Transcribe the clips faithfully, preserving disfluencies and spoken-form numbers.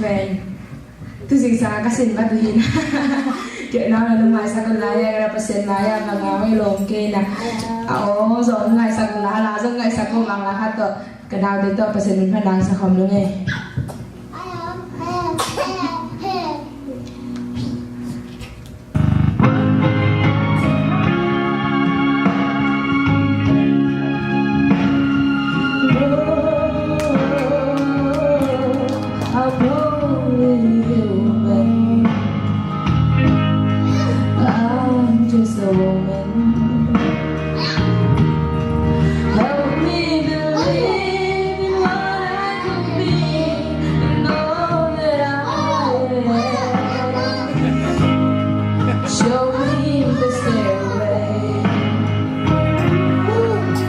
Pen tu zingsang ka sin vat uh hi na. Kei nau na nung ngaisak un la, ia ka Pasian mai-ah ka ngau ei lawm kei na. A aw zong ngaisak un la, a la zong ngaisak un la, la khat tawh ka naute tawh Pasian min phat na sa khawm nung ei. I'm only human. I'm just a woman. Help me believe in what I could be and all that I am. Show me the stairway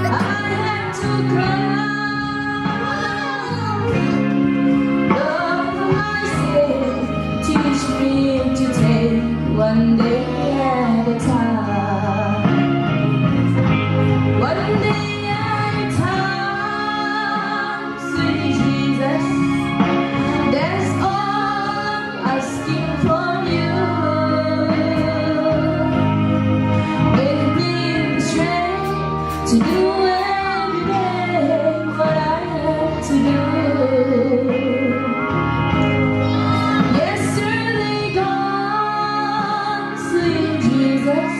I have to climb. Lord, for my sake, teach me to take one day at a time. One day at a time, sweet Jesus. That's all I'm asking from you. Give me the strength to do every day what I have to do. Yesterday gone, sweet Jesus,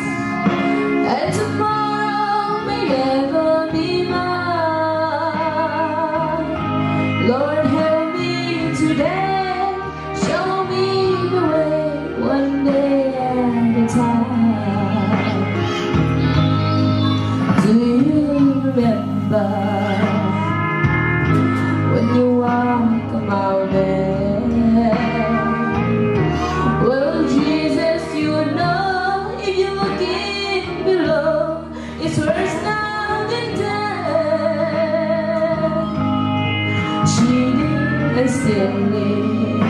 and tomorrow may never be mine. Lord, help me today. Show me the way one day at a time. Do you remember when you walked a mile there? Well, Jesus, you know if you look in below, it's worse now than death. Cheating and stealing,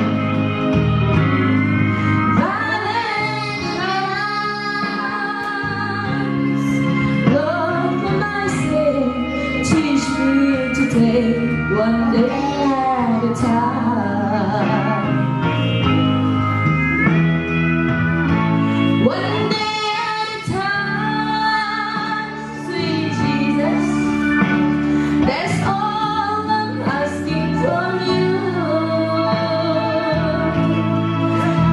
violent crimes. Lord, for my sake, teach me to take one day at a time. One day at a time. Sweet Jesus, that's all I'm asking from you.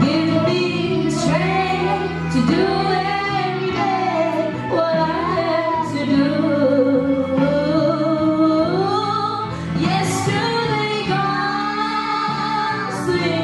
Give me the strength to do every day what I have to do. Yesterday gone, sweet